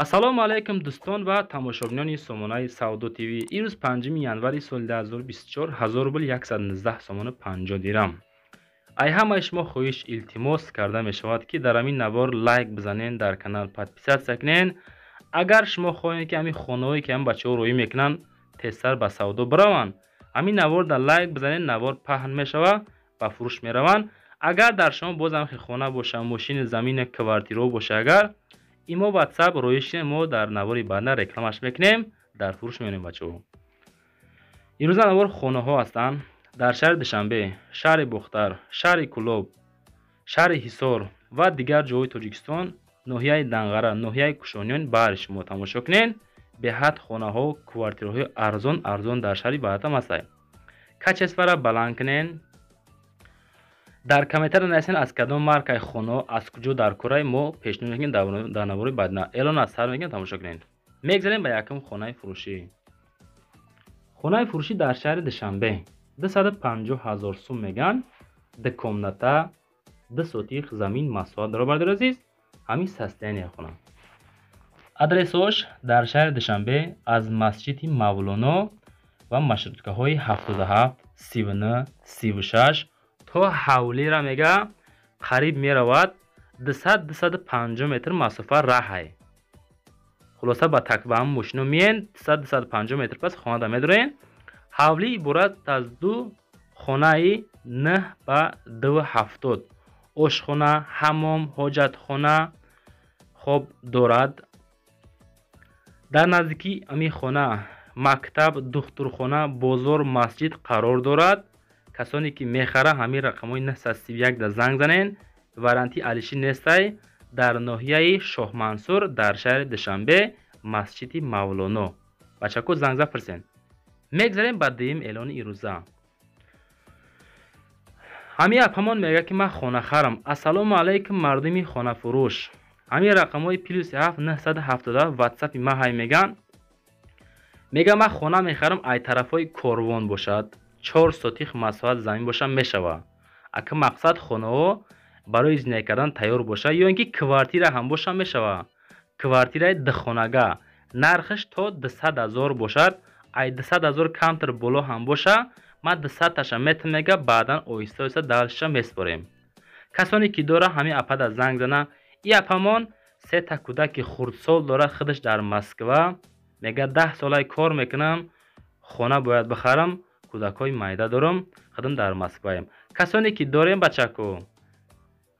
Ассалому алайкум, дӯстон ва тамошобинони сомонаи Савдо ТВ. Имрӯз 5 январи соли 2024, 1000 рубл 119 сомону 50 дирам. Ай ҳамаи шумо хоҳиш, илтимос карда мешавад, ки дар ҳамин навор лайк бизанен, дар канал подписаться кунен. Агар шумо хоҳед, ки ҳамин хонаҳое, ки ҳамин бачаҳо роҳӣ мекунанд, тезтар ба савдо бираванд, ҳамин навор дар лайк бизанед, навор паҳн мешавад, ба фурӯш мераванд. Агар дар шумо боз ҳам хона боша, мошини, замина, квартираҳо боша, агар имо, Ватсап роҳӣ шинем, мо дар навори баъда рекламаш мекунем, дар фурӯш меонем. Бачаҳо, имрӯза навор хонаҳо ҳастанд дар шаҳри Душанбе, шаҳри Бохтар, шаҳри Кӯлоб, шаҳри Ҳисор ва дигар ҷойҳои Тоҷикистон, ноҳияи Данғара, ноҳияи Кушониён. Баҳри шумо тамошо кунед, беҳад хонаҳо, квартираҳои арзон арзон дар шаҳри Баъдам ҳастанд. Качествара баланд кунен, дар комментария нависен, аз кадом маркаи хонаҳо, аз куҷо дар кораи, мо пешниҳод мекунем дар навори баъдина. Эълон аз сар мекунем, тамошо кунед. Мегзарем ба якум хонаи фурӯшӣ. Хонаи фурӯшӣ дар шаҳри Душанбе 250 ҳазор сум меган, ду комната, 2 сотих замин масоҳат дорад. Бародари азиз, ҳамин состояние хона. Адресош дар шаҳри Душанбе, аз масҷиди Мавлоно ва маршруткаҳои 77, 39, 36 то ҳавлира мега қариб меравад, 200, 250 метр масофа раҳай. Хулоса, ба такбаам мошино миен, 200, 250 метр пас хонада медорен. Ҳавлӣ иборат аз ду хонаи 9 ба 2,70, ошхона, ҳаммом, ҳоҷатхона хоб дорад. Дар наздикии ҳамин хона мактаб, духтурхона, бозор, масҷид қарор дорад. Касоне ки мехара, ҳамин рақамҳои 931 да занг занен. Варианти алиши нестай. Дар ноҳияи Шоҳмансур, дар шаҳри Душанбе, масҷиди Мавлоно. Бачако, занг зад, пурсен. Мегзарем ба дуюм эълони ирӯза. Ҳамин апамон мегӯяд, ки ман хонахарам. Ассалому алайкум, мардуми хонафурӯш. Ҳамин рақамҳои +7 977 Ватсапи ма ҳай меган. Мега, ман хона мехарам, ай тарафҳои Корвон бошад, 4 сотих масоҳат замин боша мешава. Ака, мақсад, хонаҳо барои зиндагӣ кардан тайёр боша ё ин ки квартира ҳам боша мешава. Квартираи духонага, нархаш то 200 ҳазор бошад, ай 200 ҳазор камтар боло ҳам боша, ман 200 таша метам, мега, баъдан оҳиста оҳиста дальшеша меспорем. Касоне ки дора, ҳамин апада занг зана. И апамон сета кӯдаки хурдсол дорад, худаш дар Москва. Мега, 10 солай кор мекунам, хона бояд бихарам, кӯдакҳои майда дорам, худам дар Москваем. Касоне ки дорем, бачако,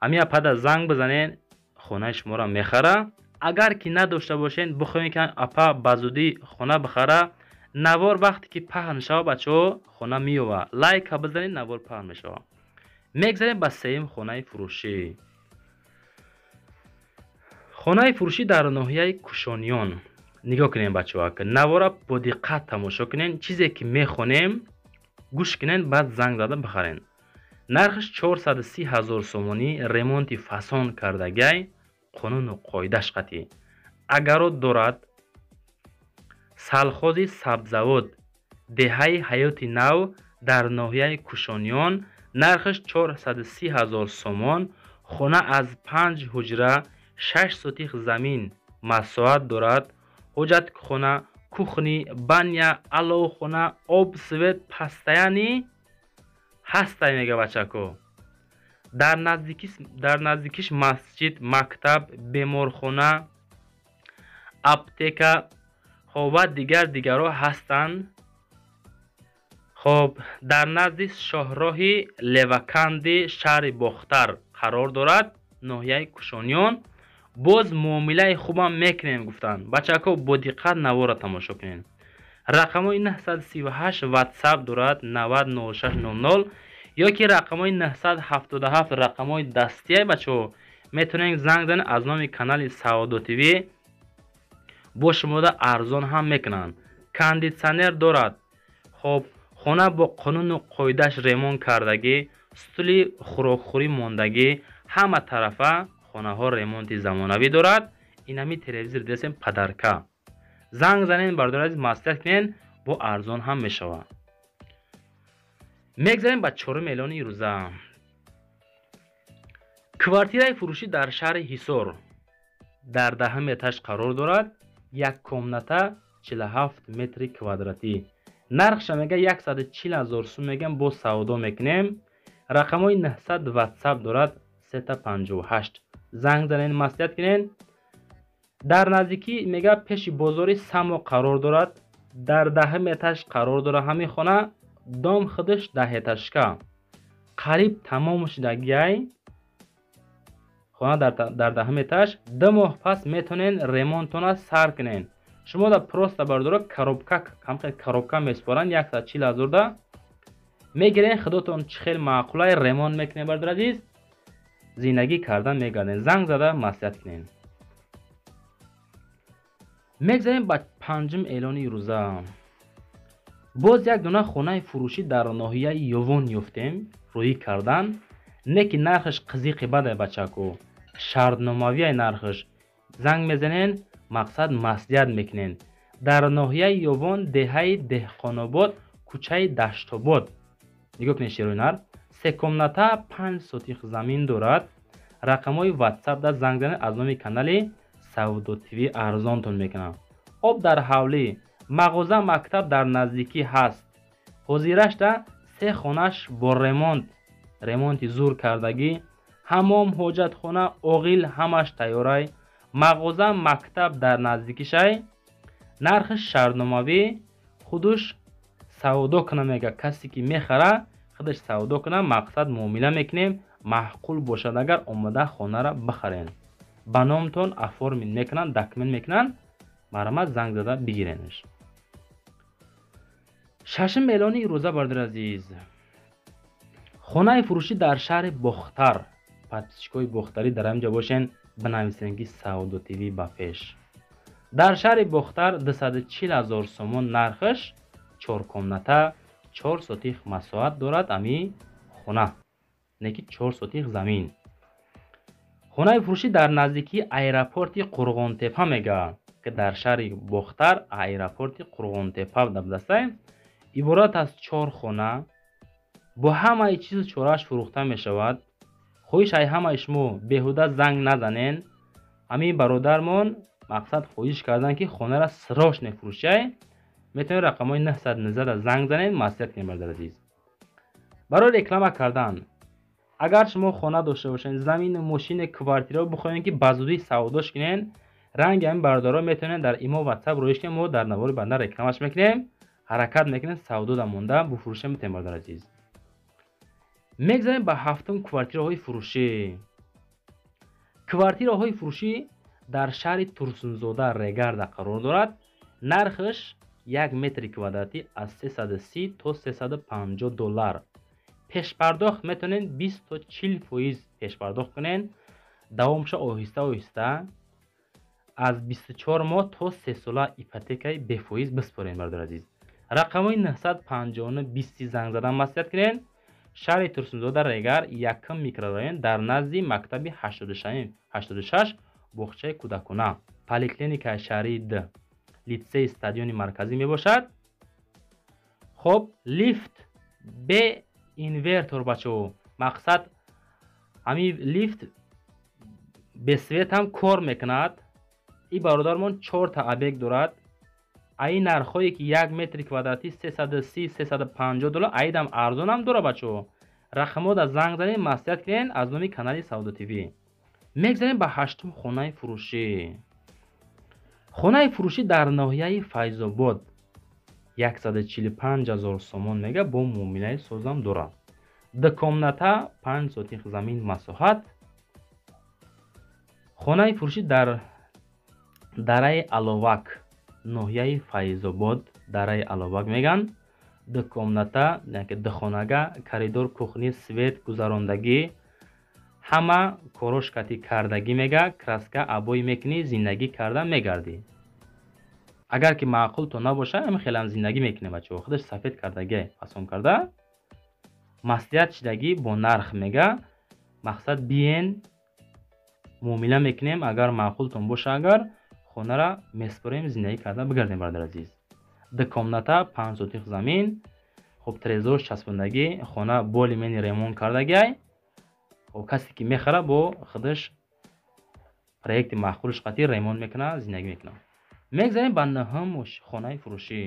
ҳамин апада занг бизанед, хонаи шуморо мехара. Агар ки надошта бошен, бихоҳем, ки апа ба зудӣ хона бихара, навор вақте ки паҳн шава, бачаҳо, хона меёва. Лайка бизанед, навор паҳн мешава. Мегзарем ба сеюм хонаи фурӯшӣ. Хонаи фурӯшӣ дар ноҳияи Кушониён. Нигоҳ кунем, бачаҳо, навора бо диққат тамошо кунен, чизе ки мехонем, гӯш кунен, баъд занг зада бихарен. Нархаш 430 ҳазор сомонӣ, ремонти фасон кардагай, қонуну қоидаш қатъӣ, огород дорад. Совхози Сабзавод, деҳаи Ҳаёти Нав, дар ноҳияи Кушониён, нархаш 430 ҳазор сомон. Хона аз панҷ ҳуҷра, 6 сотих замин масоҳат дорад, ҳоҷатхона, кухня, баня, аловхона, об, свет постоянный ҳастай, мега бачако. Дар наздикиш масҷид, мактаб, беморхона, аптека, хоб, ва дигар дигарҳо ҳастанд. Хоб, дар назди шоҳроҳи Леваканди шаҳри Бохтар қарор дорад, ноҳияи Кушониён. Боз муомилаи хубам мекунем, гуфтанд. Бачако, бо диққат навора тамошо кунед. Рақамҳои 938 Ватсап дорад, 900600, ё ки рақамҳои 977 рақамҳои дастия. Бачаҳо, метавонед занг занед, аз номи канали Савдо ТВ бо шумода арзон ҳам мекунанд. Кондитсионер дорад. Хоб, хона бо қонуну қоидааш ремонт кардагӣ, стули хӯрокхӯрӣ мондагӣ, ҳама тарафа хонаҳо ремонти замонавӣ дорад. Инами телевизор десем, подарка. Занг занед, бародари азиз, маслиҳат кунед, бо арзон ҳам мешавад. Мегзарем ба чорум эълони ирӯза. Квартираи фурӯшӣ дар шаҳри Ҳисор, Дар 10 этаж қарор дорад, як комната, 47 метри квадратӣ. Нархша мега 140 ҳазор сум мегам, боз савдо мекунем. Рақамҳои 900 ватсап дорад, 358 занг занен, маслиҳат кунен. Дар наздикӣ мега пеши бозори Само қарор дорад, дар 10 этаж қарор дорад ҳамин хона. Дом худаш 10 этажка, қариб тамом шудагиай. Хона дар 10-ум этаж. 2 моҳ пас метавонен ремонтона сар кунен. Шумо да просто, бардоро, коробка, коробка месупоранд, 140 ҳазорда мегирен. Худотон чӣ хел маъқулай, ремонт мекунем, бардор азиз, зиндагӣ кардан мегарден. Занг зада маслиҳат кунен. Мегзарем ба панҷум эълони рӯза. Боз як дона хонаи фурӯшӣ дар ноҳияи Ёвон ёфтем рӯӣ кардан, не ки нархаш қизиқи бадай, бачаку, шартномавияй нархаш. Занг мезанен, мақсад маслиҳат мекунен. Дар ноҳияи Ёвон, деҳаи Деҳқонобод, кӯчаи Даштобод. Нигоҳ кунед, шерои нар, се комната, 5 сотих замин дорад. Рақамҳои ватсап да занг занед, аз номи канали Савдо ТВ арзонтон мекунам. Об дар ҳавлӣ, мағоза, мактаб дар наздикӣ ҳаст. Ҳозирашда се хонаш бо ремонт, ремонти зур кардагӣ, ҳамом, ҳоҷатхона, оғил ҳамаш тайёрай. Мағоза, мактаб дар наздикишай. Нархи шартномавӣ, худуш савдо куна мега. Касе ки мехара, худаш савдо куна, мақсад муомила мекунем. Маъқул бошад агар, омада хонара бихарен, ба номтон оформить мекунанд, документ мекунанд. Марҳамат, занг зада бигиренаш. Шашум эълони рӯза, бардори азиз, хонаи фурӯшӣ дар шаҳри Бохтар. Подписчикои бохтарӣ дар ҳамин ҷо бошен, бинависем, ки Савдо ТВ ба пеш. Дар шаҳри Бохтар 240 ҳазор сомон нархаш, чор комната, 4 сотих масоҳат дорад ами хона, не ки 4 сотих замин. Хонаи фурӯшӣ дар наздикии аэропорти Қурғонтепа мега, ки дар шаҳри Бохтар аэропорти Қурғонтепа дабдастай. Иборат аз чор хона бо ҳамаи чизу чорааш фурӯхта мешавад. Хоҳиш ай ҳамаи шумо, беҳуда занг назанен. Ҳамин бародармон, мақсад, хоҳиш кардан, ки хонара срочно фурӯшай. Метавонед рақамҳои 919 занг занед, маслиҳат кунед, бародари азиз. Барои реклама кардан, агар шумо хона дошта бошед, замину, мошини, квартираро бихоҳед, ки ба зудӣ савдош кунед, ранги ҳамин бародаро, метавонед дар имо, ватсап роиш кунед. Мо дар навори банда рекламаш мекунем, ҳаракат мекунем, савдода монда буфурӯша метавонем, бародари азиз. Мегзарем ба ҳафтум квартираҳои фурӯшӣ. Квартираҳои фурӯшӣ дар шаҳри Турсунзода, Регарда қарор дорад. Нархаш 1 метри квадратӣ аз 330 то 350 доллар. Пешпардохт метавонед 20 то 40% пешпардохт кунед, давомша оҳиста оҳиста аз 24 моҳ то 3 сола ипотекаи бефоиз биспоред, бародари азиз. Рақамҳои 959 20 занг задан, маслиҳат кунед. Шаҳри Турсунзода, Регар, якум микрорайон, дар назди мактаби 86, боғчаи кӯдакона, поликлиникаи шаҳрии д, литсеи стадиони марказӣ мебошад. Хоб, лифт бе инвертор, бачаҳо, мақсад, ҳамин лифт бе свет ҳам кор мекунад. Ин бародармон чорта объект дорад. Аи нархҳое ки 1 метри квадратӣ 330, 350 доллар, аидам арзонам дора, бачаҳо. Рақамҳода занг занед, маслиҳат кунед аз номи канали Савдо ТВ. Мегзарем ба ҳаштум хонаи фурӯшӣ. Хонаи фурӯшӣ дар ноҳияи Файзобод, 145 ҳазор сомон мега, бо муомилаи созам дорад. Ду комната, 5 сотих замин масоҳат. Хонаи фурӯшӣ дар дараи Аловак, ноҳияи Файзобод, дараи Аловак мегӯянд. Ду комната, духонага, коридор, кухня, свет гузарондагӣ, ҳама корошкати кардагӣ мега. Краска, обои мекунӣ, зиндагӣ карда мегардӣ. Агар ки маъқулто набоша, ҳамин хелам зиндагӣ мекунем, бачаҳо. Худаш сафед кардагӣ, фасон карда, маслиҳат шидагӣ бо нарх мега. Мақсад, биен, муомила мекунем. Агар маъқултон боша, агар хонара месупорем, зиндагӣ карда бигардем, бародари азиз. Ду комната, 5 сотих замин. Хоб, трезош часпондагӣ, хона более-менее ремонт кардагиай. Хоб, касе ки мехара, бо худаш. Проекти маъқулш қатӣ ремонт мекунад, зиндагӣ мекунад. Мегзарем ба нӯҳум хонаи фурӯшӣ.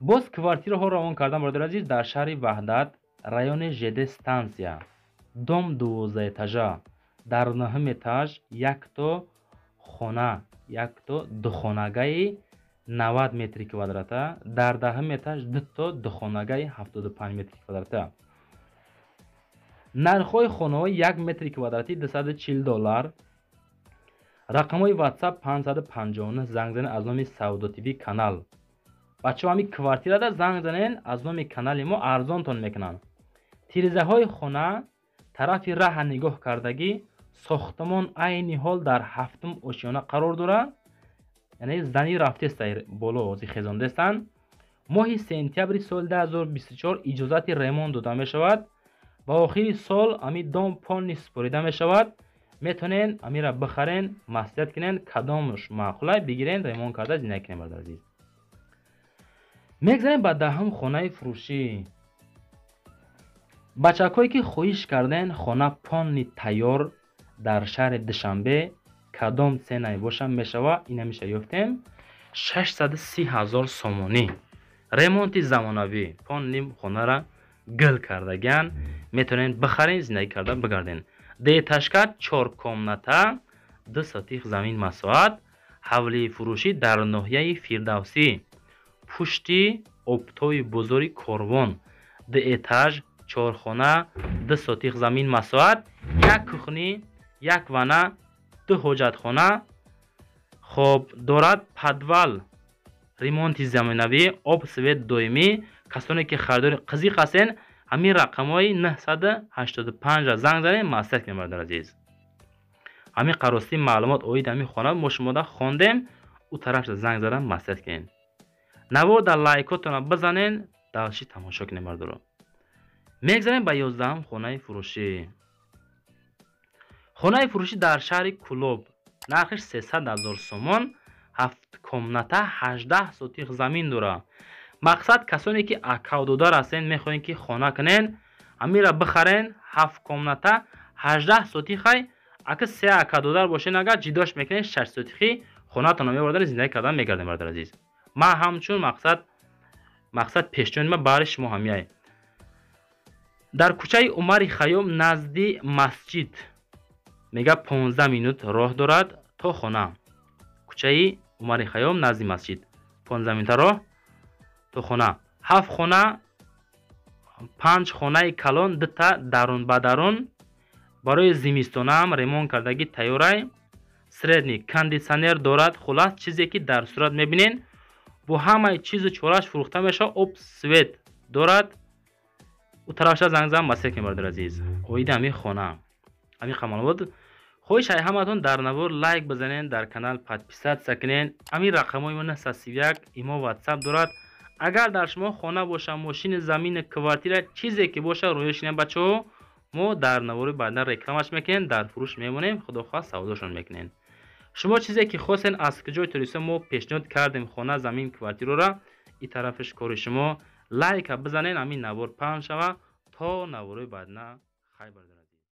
Боз квартираҳо равон кардам, бародари азиз, дар шаҳри Ваҳдат, райони ЖД станция, дом 12 этажа. Дар нӯҳум этаж якто хона, якто духонагаи 90 метри квадрата, дар даҳум этаж дуто духонагаи 75 метри квадрата. Нархҳои хонаҳо 1 метри квадратӣ $240. Рақамҳои WhatsApp 559, занг занед аз номи Савдо ТВ канал. Бачаҳо, ҳамин квартирада занг занен, аз номи канали мо арзонтон мекунанд. Тирезаҳои хона тарафи раҳа нигоҳ кардагӣ. Сохтмон айни ҳол дар ҳафтум ошёна қарор дорад, яъне зани рафтеста боло ҳозир хезондестанд. Моҳи сентябри соли 2024 иҷозати ремонт дода мешавад ва охири сол ҳамин дом полный супорида мешавад. Метавонен амира бихарен, маслиҳат кунен, кадомш маъқулай бигирен, ремонт карда зиндагӣ кунен, бародари азиз. Мегзарем ба даҳум хонаи фурӯшӣ. Бачакҳое ки хоҳиш карден хона полный тайёр дар шаҳри Душанбе, кадом ценае боша мешава, инамиша ёфтем, 630 ҳазор сомонӣ. Ремонти замонавӣ, полный хонара гил кардагиан, метавонед бихарен, зиндагӣ карда бигарден. Двухэтажка, чор комната, 2 сотих замин масоҳат. Ҳавлии фурӯшӣ дар ноҳияи Фирдавсӣ, пушти обтои бозори Корвон. Ду этаж, чорхона, 2 сотих замин масоҳат, як кухни, як ванна, ду ҳоҷатхона. Хоб, дорад подвал, ремонти замонавӣ, об, свет доимӣ. Касоне ки харидори қизиқ ҳастен, ҳамин рақамҳои 985 занг занед, маслиҳат кунед, бародари азиз. Ҳамин қарости маълумот оид ҳамин хона мо шумода хондем, ӯ тарафша занг задан, маслиҳат кунед. Навор дар лайкотона бизанен, дальше тамошо кунед, бародаро. Мегзарем ба 11-ум хонаи фурӯшӣ. Хонаи фурӯшӣ дар шаҳри Кӯлоб, нархиш 300 ҳазор сомон, ҳафт комната, 18 сотих замин дорад. Мақсад, касоне ки акавдодар ҳастен, мехоҳем ки хона кунен, ҳамира бихарен. Ҳафт комната, 18 сотихай. Ака се акадодар бошен, агар ҷидош мекунен, шаш сотихи хонатонро мебардан, зиндагӣ кардан мегардем, бародари азиз. Ман ҳамчун мақсад пешниҳоди ман баҳри шумо ҳамияй. Дар кӯчаи Умари Хайём, назди масҷид, мега 15 минут роҳ дорад то хона. Кӯчаи Умари Хайём, назди масҷид, 15 минута роҳ то хона. Ҳафт хона, панҷ хонаи калон, дута дарун ба дарун. Барои зимистонаам ремонт кардагӣ тайёрай. Средний, кондитсионер дорад. Хулас, чизе ки дар сурат мебинен, бо ҳамаи чизу чораш фурӯхта мешавад. Об, свет дорад. Ӯ тарафша занг зан, маслиҳат кунед, бародари азиз, оиди ҳамин хона. Ҳамин маълумот. Хоҳиш ай ҳаматон, дар навор лайк бизанен, дар канал подписаться кунен. Ҳамин рақамҳои мо 931, имо, ватсап дорад. Агар дар шумо хона боша, мошини, замини, квартира, чизе ки боша, рӯё шинем, бачаҳо, мо дар навори баъдан рекламаш мекунем, дар фурӯш мемонем, худо хоҳад, савдошон мекунем. Шумо чизе ки хостен, аз куҷои Тоҷикистон мо пешниҳод кардем хона, замин, квартираро, и тарафиш кори шумо. Лайка бизанен, ҳамин навор паҳн шава. То наворои баъдна, хайр, бародари.